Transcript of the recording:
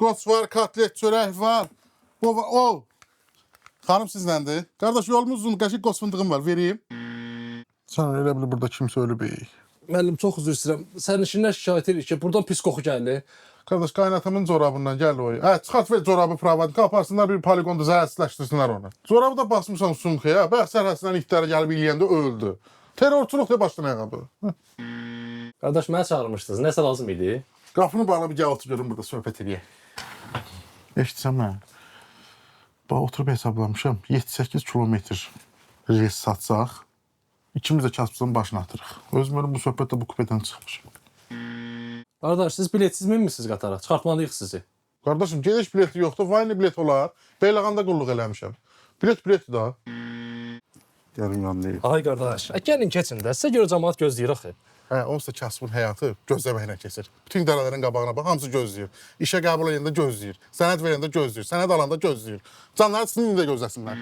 Skoç var, kotlet, çörək var. O var, o. Xanım sizləndir. Qardaş yolumuz uzun, qəşəng qoz fındığım var, vereyim. Sən elə bil burada kimsə ölüb. Müəllim, çox üzr istəyirəm. Sərnişinlər şikayət edir ki, buradan pis qoxu gəlir. Qardaş qaynatımın corabından gəl o. Hə, çıxart ver corabı pravadnika, aparsınlar bir poligonda zərərsizləşdirsinlər onu. Corabı da basmışam sumkaya. Bayaq sərhədsindən itləri gəlib eləyəndə öldü. Terrorçuluq de başdan ayağa bu. Hə. Qardaş, mənə çağırmışdınız. Nəsə lazım idi? Qapını bağla bir gəl otur görüm burada söhbət eləyək. Eşitsən mən. Bax oturub hesablamışam. 7-8 kilometr rels satsaq, ikimiz də kasbızın başına atırıq. Özüm elə bu söhbətdə bu kupedən çıxmışam. Qardaş, siz biletsiz minmisiniz qatara? Çıxartmalıyıq sizi. Qardaşım, gediş bileti yoxdur, vayni bilet olar. Beyləqanda qulluq eləmişəm. Bilet biletdir da. Gəlim yanına. Ay qardaş, gəlin keçin də. Sizə görə cəmaət gözləyir axı. Hə, onsuz da kasbın həyatı gözləməklə keçir. Bütün idarələrin qabağına bax, hamısı gözləyir. İşə qəbul edəndə gözləyir. Sənəd verəndə gözləyir. Sənəd alanda gözləyir. Canları sizin də gözləsinlər.